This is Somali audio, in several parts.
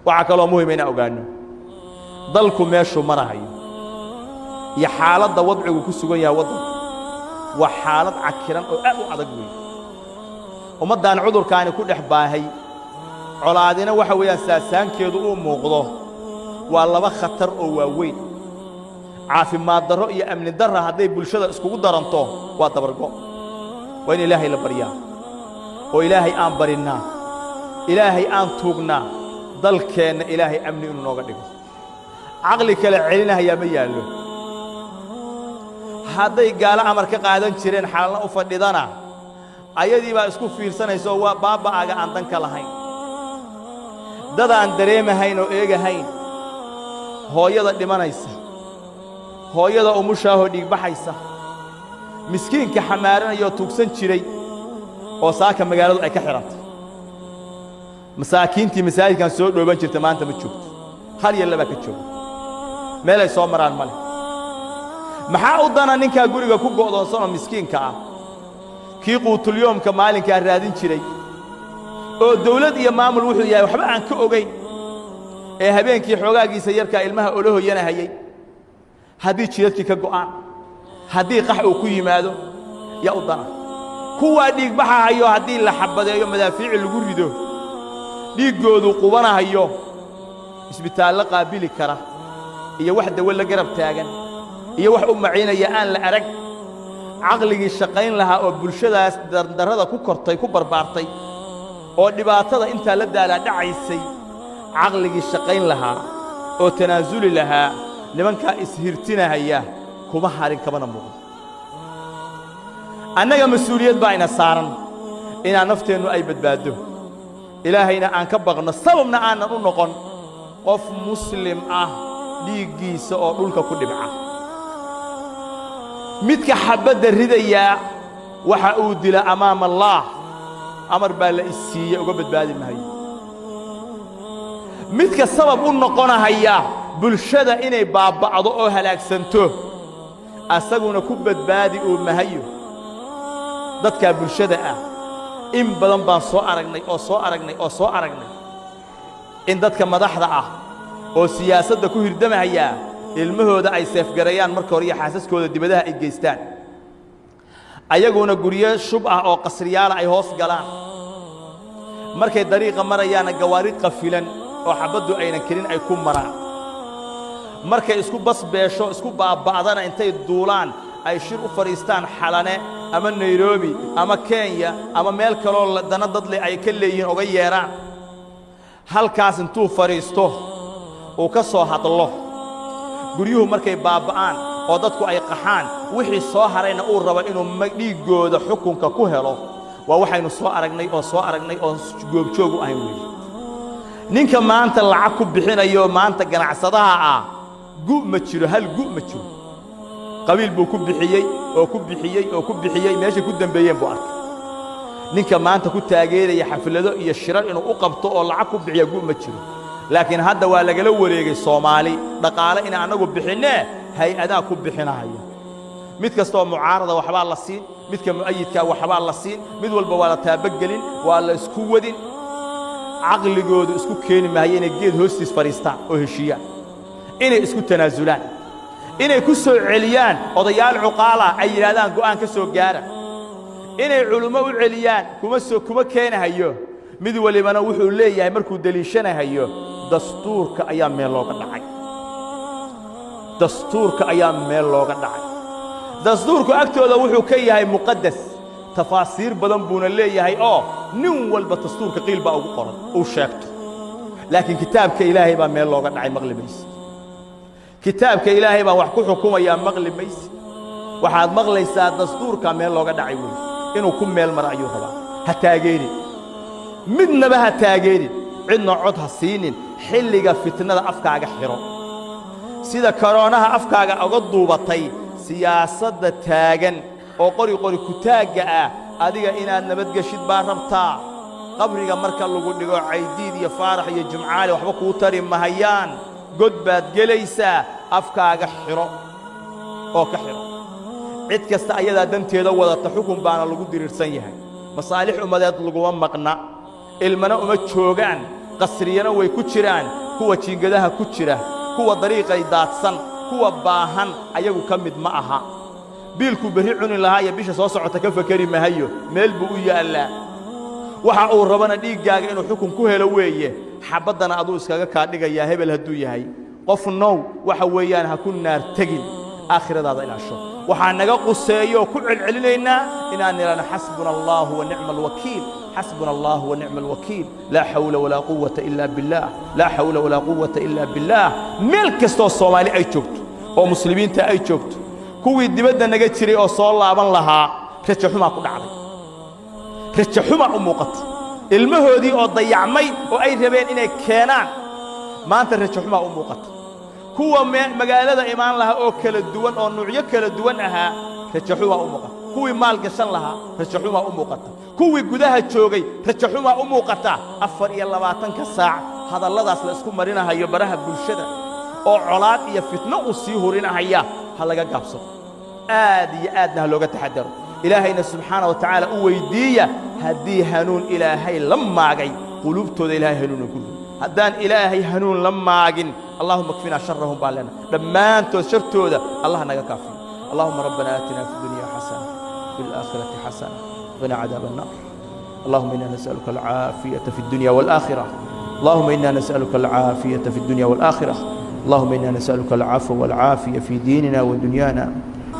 Waxaa kaloo muhima inaan ogaanno dalku meeshuu marahayo iyo xaaladda wadcigu ku sugan yahay waddanku waa xaalad cakiran oo aad u adag weeye. Ummaddan cudurkaani ku dhex baahay, colaadina waxa weeyaan saasaankeedu uu muuqdo, waa laba khatar oo waaweyn. Caafimaad darro iyo amni darra hadday bulshada iskugu daranto, waa dabargo. Waa in Ilaahay la baryaa oo Ilaahay aan barinnaa, Ilaahay aan tuugnaa dalkeenna Ilaahay amni inuu nooga dhigo. Caqli kale celinahayaa ma yaallo. Hadday gaalo amar ka qaadan jireen xalna u fadhidana, ayadii baa isku fiirsanaysa oo waa baabba'aga aan dan ka lahayn, dad aan dareemahayn oo eegahayn hooyada dhimanaysa, hooyada umushaahoo dhiigbaxaysa, miskiinka xamaaranayoo tuugsan jiray oo saaka magaaladu ay ka xidhantay. Masaakiintii masaajidkan soo dhooban jirta maanta ma joogto, hal iyo labaa ka jooga, meelay soo maraan ma leh. Maxaa u dana ninkaa guriga ku go'doonsanoo miskiinka ah, kii quutulyoomka maalinkaa raadin jiray oo dawlad iyo maamul wuxuu yahay waxba aan ka ogayn, ee habeenkii xoogaagiisa yarkaa ilmaha ola hoyanahayey? Haddii jidadkii ka go'aan, haddii qax uu ku yimaado, yaa u dana? Kuwaa dhiigbaxahayo haddii la xabadeeyo, madaafiici lagu rido, dhiiggoodu qubanahayo, isbitaallo qaabili kara iyo wax dawo la garab taagan iyo wax u maciinaya aan la arag. Caqligii shaqayn lahaa oo bulshadaas dardarrada ku kortay, ku barbaartay oo dhibaatada intaa la daalaa dhacaysay, caqligii shaqayn lahaa oo tanaasuli lahaa nimankaa ishirtinahaya kuma harin, kamana muuqdo. Annaga mas-uuliyad baa ina saaran inaan nafteennu ay badbaaddo, Ilaahayna aan ka baqno, sababna aanan u noqon qof muslim ah dhiiggiisa oo dhulka ku dhibca. Midka xabbadda ridayaa waxa uu dila amaama Allaah, amar baa la isiiye, uga badbaadi maayo. Midka sabab u noqonahaya bulshada inay baabba'do oo halaagsanto, asaguna ku badbaadi uu mahayo. Dadkaa bulshada ah in badan baan soo aragnay oo soo aragnay oo soo aragnay in dadka madaxda ah oo siyaasadda ku hirdamahayaa ilmahooda ay seefgareeyaan marka hore iyo xaasaskooda dibadaha ay geystaan, ayaguna guryo shub ah oo qasriyaala ay hoos galaan. Markay dariiqa marayaanna gawaari qafilan oo xabbaddu aynan kelin ay ku maraan. Markay isku basbeesho, isku baabba'dana, intay duulaan ay shir u fadhiistaan Xalane ama Nairobi ama Kenya ama meel kaloo dana dadle ay ka leeyihiin oga yeedhaan. Halkaas intuu fadhiisto uu ka soo hadlo. Guryuhu markay baabba'aan oo dadku ay qaxaan, wixii soo harayna uu rabo inuu dhiiggooda xukunka ku helo. Waa waxaynu soo aragnay oo soo aragnay oo goobjoog u ahayn weeye. Ninka maanta lacag ku bixinayo, maanta ganacsadaha ah, gu ma jiro, hal gu ma jiro. Qabiil buu ku bixiyey oo ku bixiyey oo ku bixiyey, meeshay ku dembeeyeen buu arkay. Ninka maanta ku taageeraya xaflado iyo shirar inuu u qabto oo lacag ku bixiya, gu ma jiro. Laakiin hadda waa lagala wareegay Soomaali dhaqaale inaan annagu bixinnee, hay-adaa ku bixinahaya. Mid kastaoo mucaarada waxbaa la siin, midka mu'ayidkaa waxbaa la siin, mid walba waa la taabagelin, waa la isku wadin. Caqligoodu isku keeni maayo inay geed hoostiis fadhiistaan oo heshiiyaan, inay isku tanaasulaan, inay ku soo celiyaan odayaal cuqaalah ay yidhahdaan go'aan ka soo gaara, inay culummo u celiyaan kuma soo kuma keenahayo. Mid walibana wuxuu leeyahay markuu deliishanahayo, dastuurka ayaa meel looga dhacay, dastuurka ayaa meel looga dhacay. Dastuurku agtooda wuxuu ka yahay muqaddas, tafaasiir badan buuna leeyahay oo nin walba dastuurka qiil baa ugu qoran uu sheegto. Laakiin kitaabka Ilaahay baa meel looga dhacay maqli maysid. Kitaabka Ilaahay baan wax ku xukumayaa maqli maysid. Waxaad maqlaysaa dastuurkaa meel looga dhacay weeye, inuu ku meel maro ayuu rabaa. Ha taageerin midnaba, ha taageerin cidna, cod ha siinin. Xilliga fitnada afkaaga xidho, sida koroonaha afkaaga uga duubatay. Siyaasadda taagan oo qori qori kutaagga ah, adiga inaad nabadgeshid baa rabtaa. Qabriga marka lagu dhigo, Caydiid iyo Faarax iyo Jimcaali waxba kuu tari mahayaan, god baad gelaysaa. Afkaaga xidho oo ka xidho. Cid kasta ayadaa danteeda wadata, xukun baana lagu diriirsan yahay, masaalix ummadeed laguma maqna, ilmana uma joogaan. Qasriyana way ku jiraan, kuwa jiingadaha ku jira, kuwa dariiqay daadsan, kuwa baahan ayagu ka mid ma aha. Biilkuu berri cuni lahaa iyo bisha soo socota ka fakeri mahayo, meel buu u yaallaa. Waxa uu rabana dhiiggaaga inuu xukun ku helo weeye. Xabaddana aduu iskaga kaa dhigayaa hebel hadduu yahay. Qof now waxa weeyaan ha ku naar tegin, aakhiradaada ilaasho. Waxaa naga quseeyo oo ku celcelinaynaa inaan nidhahno: xasbuna Allahu wa nicma alwakiil, xasbuna Allahu wa nicma alwakiil, laa xawla walaa quwata ila billaah, laa xawla walaa quwata ila billaah. Meel kastoo Soomaali ay joogto oo muslimiinta ay joogto, kuwii dibadda naga jiray oo soo laaban lahaa rajo xumaa ku dhacday, rajo xumaa u muuqata. Ilmahoodii oo dayacmay oo ay rabeen inay keenaan, maanta rajo xumaa u muuqata. Kuwa magaalada imaan lahaa oo kala duwan oo nuucyo kala duwan ahaa, rajo xumaa u muuqata. Kuwii maal gashan lahaa, rajo xumaa u muuqata. Kuwii gudaha joogay, rajo xumaa u muuqata. 24-ka saac hadalladaas la isku marinahayo baraha bulshada oo colaad iyo fitno uu sii hurinahaya, ha laga gaabsado, aad iyo aadna ha looga taxadaro. Ilaahayna subxaana wa tacaala u weyddiiya, haddii hanuun Ilaahay la maagay quluubtooda, Ilahay hanuuna ku rido. Haddaan Ilaahay hanuun la maagin, allahuma kfinaa sharahum baan leenahay. Dhammaantood shartooda Allah naga kaafiyo. Allahuma rabbana aatina fi dunya xasana, fi اlaakhirati xasana, qina cadaab الnar. Allahuma ina nas'aluka alcaafiyata fi اdunya wاlaakhira. Allahuma ina nas'aluka alcaafiyata fi اdunya wاlaakhira. Allahuma ina nas'aluka alcafwa walcaafiya fi diinina wa dunyana.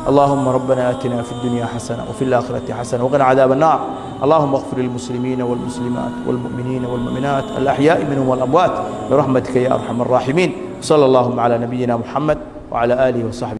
اللهم ربنا آتنا في الدنيا حسنة وفي الآخرة حسنة وقنا عذاب النار. اللهم اغفر للمسلمين والمسلمات والمؤمنين والمؤمنات، الأحياء منهم والأموات، برحمتك يا أرحم الراحمين. صلى اللهم على نبينا محمد وعلى آله وصحبه.